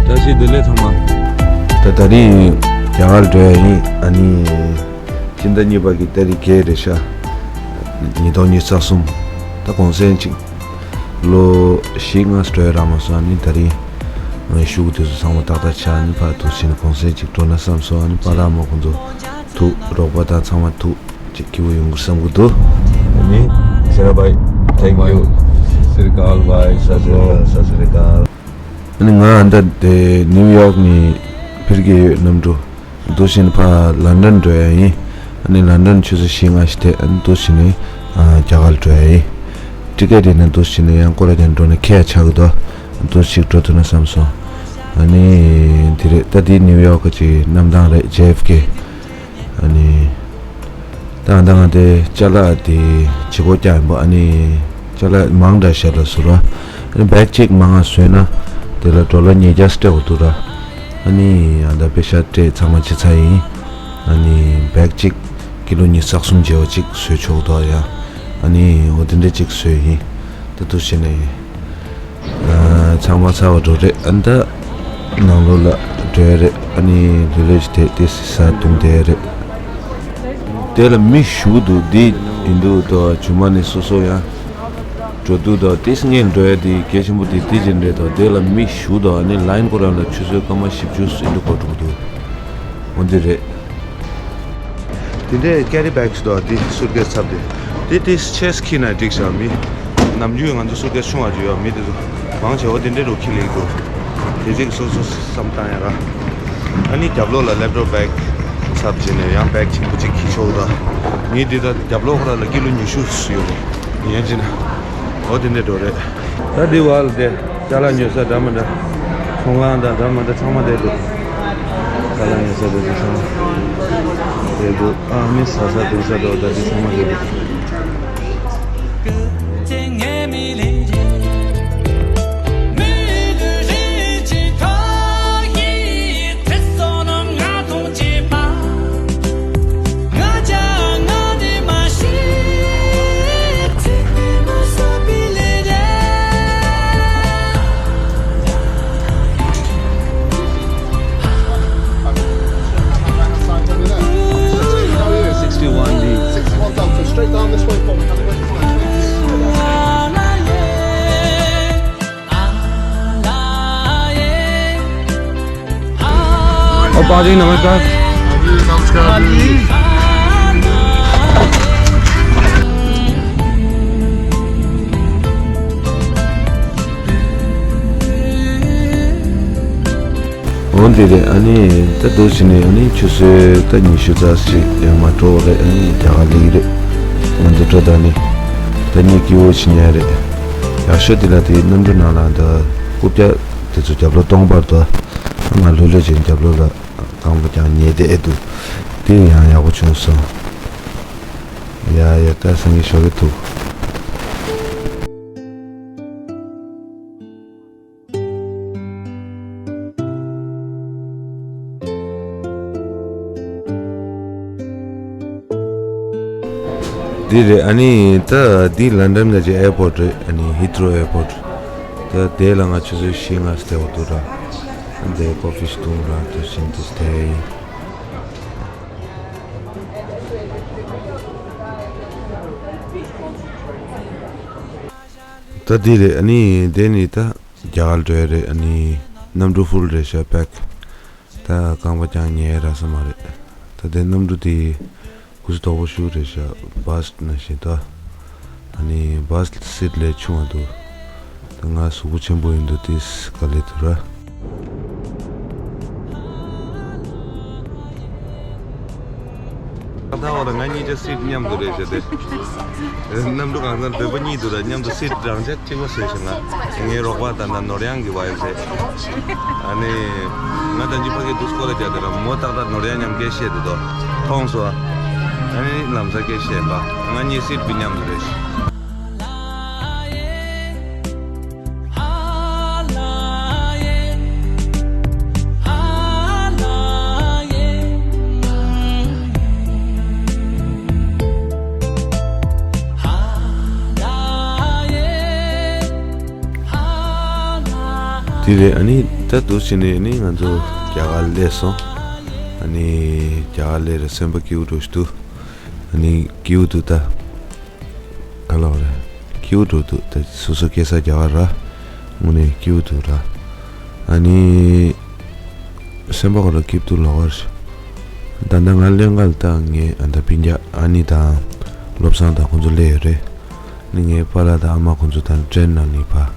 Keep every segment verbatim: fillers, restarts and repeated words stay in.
བཀྲ་ཤིས་བདེ་ལེགས་ཚང་མ། ད་ད་རིང་རྒྱ་གར་འགྲོ་ཡ་ཡིན། ཨ་ནི་སྤྱི་ཟླ་གཉིས་པ་གི་ཏ་རིག་བརྒྱད་རེད་ཤག་ཉིས་སྟོང་ཉི་ཤུ་རྩ་གསུམ། ད་གུང་སེང་ཅིག་ལོ་བཞི་ལྔ་འགྲོ་ཡ་རག་མ་སོང་། ཨ་ནི་ད་རིང་ང་ཤུ་གུ་དེ་ཚོ་ཚང་མ་ཏག་ཏག་ཆགས། ཨ་ནི་ཕར་འདུག་སེ་གུང་སེང་ཅིག་འགྲོ་ན་བསམ་སོང་། ཨ་ནི་པ་ལགས་མོ་ཁོང་ཚོ་ཐུག་རོགས་པ་དང་ཚང་མ་ཐུག་ཅིག་སྐྱིད་པོ་ཡོང་གི་བསམ་གི་འདུག་ཨ་ནི་སེ་ར་བྷའི། Thank you. སྟི་རི་ཨཀཱལ་བྷའི། སྟི་རི་ཨཀཱལ། སྟི་རི་ཨཀཱལ། ཨ་ནི་ང་ཨ་ད་དེ་ནིའུ་ཡོག་ནས་ཕེབས་ཀྱི་ཡོད། གནམ་གྲུ་འདུག་སེ་ཕར་ལན་ཌན་འགྲོ་ཡ་ཡིན། ཨ་ནི་ལན་ཌན་ཆུ་ཚོད་བཞི་ལྔ་ཞིག་འདུག་ཨ་ནི་འདུག་སེ་ཨ་རྒྱ་གར་འགྲོ་ཡ་ཡིན། ཊི་ཀེ་ཊི་ཡིན་ན་འདུག་སེ་ཡང་སྐོར་ར་རྒྱག་འགྲོ་ན་ཁེ་ཡ་ཆགས་ཀྱི་འདུག་འདུག་སེ་འགྲོ་ཐུབ་ན་བསམ་སོང་། ཨ་ནི་དེ་རེད། ད་འདི་ནིའུ་ཡོག་གི་གནམ་ཐང་རེད། ཇེ་ཨེཕ་ཀེ། ཨ་ནི་ད་ང་ད་ང་དེ་ཅ་ལག་དེ་བྱེད་སྒོ་རྒྱག་ཡིན་པ། ཨ་ནི་ཅ་ལག་མང་དྲགས་ཤག་ལ་ཟུར་བ། ཨ་ནི་བེག་གཅིག་མང་ང་བཟོས་ན་དེ་ལ་ཌོ་ལར་ཉིས་བརྒྱ་སྤྲད་དགོས་འདུག་ར། ཨ་ནི་ཡང་ད་པེ་ཤ་སྤྲད་ཚང་མ་བྱེད་ཚར་ཡིན། ཨ་ནི་བེག་གཅིག་ཀི་ལོ་ཉི་ཤུ་རྩ་གསུམ་བྱས་པ་གཅིག་བཟོས་ཆོག་འདུག་ཡ། ཨ་ནི་འོ་དེ་འདྲ་གཅིག་བཟོས་ཡིན། ད་འདུག་སེ་ནས། ཨ། ཚང་མ་ཚར་བ་འགྲོ་རེད། ཨ་ནི་ད་ནང་ལོགས་ལ་འགྲོ་ཡ་རེད། ཨ་ནི་ལྷོད་ལྷོད་ཅིག་བསྡད་དེ་ཟ་འཐུང་བསྡད་ཡ་རེད། དེ་ལ་མི་ཞུགས་འདུག་འདི་ཡིན་འདུག་ད་ཇུ་མ་ནི་སོ་སོ་ཡང་འགྲོ་འདུག་ད་ཏིས་ངས་འགྲོ་ཡ་དེ་གལ་ཆེན་པོ་དེ་དེ་ཅན་རེད། ད་དེ་ལ་མི་ཞུགས་འདུག་ཨ་ནི་ལའིན་ཁོ་རང་ལ་ཆུ་ཚོད་སྐར་མ་བཞི་བཅུ་ཡིན་འདུག་གོ་འགྲོ་གི་འདུག་འོ་འདི་རེད། དེ་འདྲའི་ཀེ་རི་བེག་ཞིག་འདུག་འདི་སུཊ་ཀེ་སི་ཚབ་དེ། དེ་དེ་ཆེས་ཁྱེར་ན་འགྲིག་ཤག་མི་ནམ་རྒྱུན་ང་ཚོ་སུཊ་ཀེ་སི་ཆུང་བ་ཅིག་ཡོད། མི་དེ་ཚོ་མང་ཆེ་བ་དེ་འདྲའི་རུ་ཁྱེར་ལེགས་འདུག་དེ་གཅིག་སོ་སོ་བསམ་བཏང་ཡ་ར། ཨ་ནི་རྒྱབ་ལོགས་ལ་ལེབ་ཊོབ་བེག་ཚབ་བྱས་ནས་ཡང་བེག་ཆེན་པོ་གཅིག་འཁྱེར་ཆོག་ད། མི་དེ་ད་རྒྱབ་ལོགས་ཁོ་ར་ལ་ཀི་ལོ་ཉི་ཤུ་ཡོད་རེད། ཡིན་ཕྱིན་ན་འོ་དེ་འདྲའི་འགྲོ་རེད། ད་འདི་བར་ལ་དེ་ཅ་ལག་ཉོ་ས་འདྲ་མི་འདྲ། ཚོང་ཁང་དང་འདྲ་མི་འདྲ་ཚང་མ་དེ་འདུག་ཅ་ལག་ཉོ་ས་དེ་འདུག་ཚང་མ་དེ་འདུག་ཨ་ནི་ཟ་ས་འཐུང་ས་འདྲ་བོ་ད་དེ་ཚང་མ་དེ་འདུག Sixty-one D. Sixty-one thousand. Straight down this way for me. ओ पाजी, नमस्कार। हाँ जी, नमस्कार जी। འོ་འདི་རེད། ཨ་ནི་ད་འདུག་སེ་ནས་ཨ་ནི་ཆུ་ཚོད་ད་ཉི་ཤུ་རྩ་གཅིག་ཡང་མ་འགྲོ་བ་རེད། ཨ་ནི་རྒྱ་གར་སླེབས་ཀྱི་རེད། ང་ཚོ་འགྲོ་ད་ནི་ད་གཉིད་སྐྱིད་པོ་ཞིག་ཉལ་རེད། ཡག་ཤོས་དེ་ལ་དེ་གནམ་གྲུ་ནང་ལ་ད་རྐུབ་བཀྱག་དེ་ཚོ་རྒྱབ་ལོགས་སྟོང་པར་འདུག་ང་ལྷོད་ལྷོད་བྱས་རྒྱབ་ལོགས་ལ་རྐང་པ་བརྐྱངས་ཉལ་བསྡད་འདུག་དེ་ཡང་ཡག་པོ་བྱུང་སོང་། ཡ་ཡ། ད་སང་ཉིན་ཞོགས་ཀས་ཐུག་འདི་རེད། ཨ་ནི་ད་འདི་ལན་ཌན་ག་གི་ཨེར་པོར་ཊི་རེད། ཨ་ནི་ཧི་ཐི་རོ་ཨེར་པོར་ཊི། ད་དེ་ལ་ང་ཆུ་ཚོད་བཞི་ལྔ་བསྡད་པ་འདུག་ར། འདི་ཀོ་ཕི་ཞིག་འཐུང་ར། དེ་བཞིན་དུ་བསྡད་ཡིན། ད་འདི་རེད། ཨ་ནི་དེ་ནི་ད་རྒྱ་གར་འགྲོ་ཡ་རེད། ཨ་ནི་གནམ་གྲུ་ཧྥུལ་རེད་ཤག་བེག་ད་རྐང་པ་བརྐྱངས་ཉལ་རག་ས་མ་རེད། ད་དེ་གནམ་གྲུ་དེ་གུ་སུ་དོག་པོ་ཞིག་རེད་ཤག་བྷ་སི་ནང་བཞིན་ད། ཨ་ནི་བྷ་སི་སིཊ་ལས་ཆུང་བ་འདུག་ད་ང་གཟུགས་པོ་ཆེན་པོ་ཡིན་དུས་དེ་དཀའ་ལས་འདུག་ར། ད་འོ་ད་ང་གཉིས་ཆ་སིཊ་མཉམ་དུ་རེད་ཤག་དེ། གནམ་གྲུ་གང་ཚང་བོད་པ་གཉིས་འདུག་ར། མཉམ་དུ་སིཊ་རང་ཆ་གཅིག་པ་བཟོས་ཤག་ང་ངའི་རོགས་པ་དང་ད་ནོར་གཡང་གི་ཝའེ་ཕི་རེད། ཨ་ནི་ང་ད་ཅི་ཕ་གི་འདུག་སྐོར་ར་རྒྱག་དེ་ར་མོ་ཏག་ཏག་ནོར་གཡང་མཉམ་སྐད་བཤད་དེ་དོ་མཐོང་སོང་། ཨ་ནི་ལམ་སང་སྐད་བཤད་པ་ང་གཉིས་སིཊ་བི་མཉམ་དུ་རེད། དེ་རེད། ཨ་ནི་ད་འདུག་བྱས་ནས་ཨ་ནི་ང་ཚོ་རྒྱ་གར་སླེབས་སོང་། ཨ་ནི་རྒྱ་གར་སླེབས་རེད། སེམས་པ་སྐྱིད་པོ་འདྲ་ཞིག་འདུག་ཨ་ནི་སྐྱིད་པོ་འདུག་ད། ག་ལབ་རེད། སྐྱིད་པོ་འདྲ་འདུག་ད་སོ་སོ་སྐྱེས་ས་རྒྱ་གར་ར། དངོས་གནས་སྐྱིད་པོ་འདུག་ར། ཨ་ནི་སེམས་པ་ཁོ་རང་སྐྱིད་པོ་འདུག་ལབ་དགོས་རེད། ད་ལྟ་ང་ལྷན་ཁང་ལ་ད་ངའི་ཨ་ད་སྤུན་ཀྱག་ཨ་ནི་དང་བློ་བཟང་དང་ཁོང་ཚོ་སླེབས་ཡོད་རེད། ནི་ངའི་པཱ་ལགས་དང་ཨ་མ་ཁོང་ཚོ་དང་ཊེན་ནང་ནས་ཕར་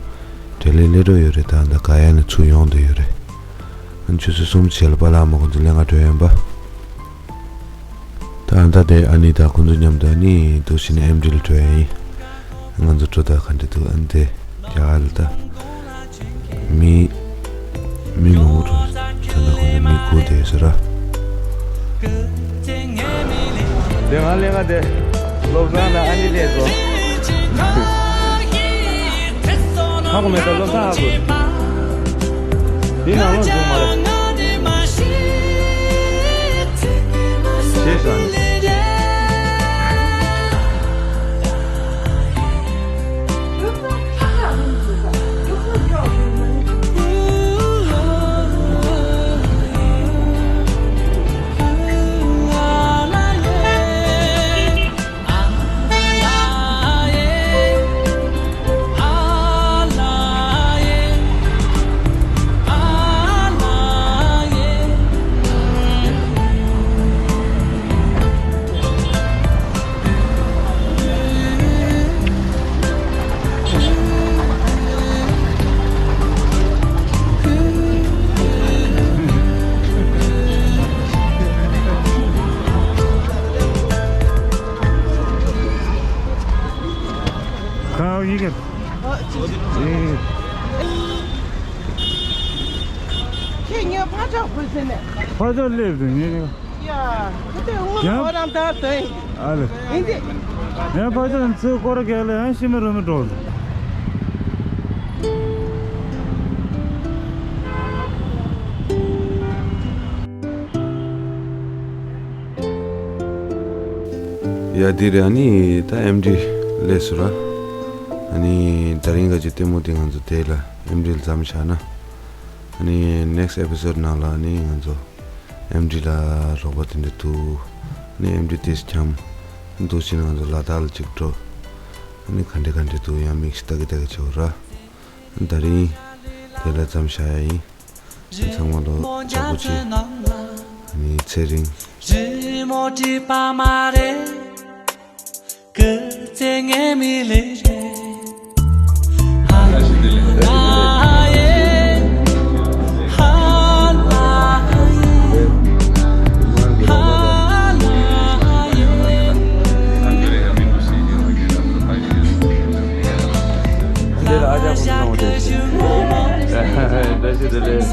ཌེ་ལི་སླེབས་འགྲོ་ཡོད་རེད། ད་ལྟ་ག་ཡ་ནས་ཚུར་ཡོང་བསྡད་ཡོད་རེད། ཨ་ཆུ་ཚོད་གསུམ་རྗེས་ལ་པཱ་ལགས་ཨ་མ་ཁོང་ཚོ་ལྷན་ཁང་འགྲོ་ཡོང་པ། ད་ཨ་ད་དེ་ཨ་ནི་དང་ཁོང་ཚོ་མཉམ་དུ་ཨ་ནི་འདུག་བྱས་ནས་ཨེམ་ཌི་ལ་འགྲོ་ཡ་ཡིན། ང་ཚོ་འགྲོ་ད་ག་འདྲ་འདུག་ཨ་ནི་དེ་རྒྱ་གར་ལ་ད། མི། མི་མང་པོ་འགྲོ། ད་ལྟ་ཁོང་ཚོ་མི་སྒུག་བསྡད་ཟེར་ར། དེ་ང་ལེན་ག་དེ། བློ་བཟང་དང་ཨ་ནི་སླེབས་སོང་། ཧ་གོ་མེད་ད་བློ་བཟང་ཧ་གོ། དེ་ནང་ལོགས་འཛུལ་མ་རེད། ཤེས་སོང་། ཁྱེད་ཉོ་ཕ་ཆག་བུ་ཟིན་ནས། ཕ་ཆག་སླེབས་དུས་ཉེ་ཉེ། ཡ། ཁྱེད་དེ་དངུལ་ཡང་ཁོ་རང་ད་དོན། ཨ་ལེ། ཡིན་དེ། ཡང་ཕ་ཆག་ཚུར་སྐོར་རྒྱག་ལ་ཡང་ཤི་མི་རུ་མི་འགྲོ། ཡ་འདི་རེད། ཨ་ནི་ད་ཨེམ་ཌི་སླེབས་སོང་ར། ཨ་ནི་ད་རིང་ག་ཅི་ལྟད་མོ་དེ་ང་ཚོ་དེ་ལ་ཨེམ་ཌི་ལ་མཚམས་བཞག་ན། ཨ་ནི་ནེག་སི་ཊི་ཨེ་པི་སོ་ཌི་ནང་ལ་ཨ་ནི་ང་ཚོ་ཨེམ་ཌི་ལ་རོགས་པ་དེ་འདྲ་འདུག་ཨ་ནི་ཨེམ་ཌི་དེ་འཁྱམ་འདུག་བྱས་ན་ང་ཚོ་ལ་དྭགས་ལ་གཅིག་འགྲོ། ཨ་ནི་ག་འདྲ་ག་འདྲ་འདུག་ཡང་མིག་ཤི་ལྟ་གི་ལྟ་གི་བྱེད་འོ་ར། ད་རིང་དེ་ལ་མཚམས་བཞག་ཡ་ཡིན། ཚང་མ་ལོ་ཇ་པོ་ཆེ། ཨ་ནི་ཚེ་རིང་། རི་མོ་བྲིས་པ་མ་རེད། ཀི་ཙེ་ངའི་མི་ལས་རེད། ཧ་ལ་ཡེ། ཧ་ལ་ཡེ། ཧ་ལ་ཡེ། འདི་ལ་ཨ་ཅག་ཁོང་ཚོ་བཀྲ་ཤིས་བདེ་ལེགས།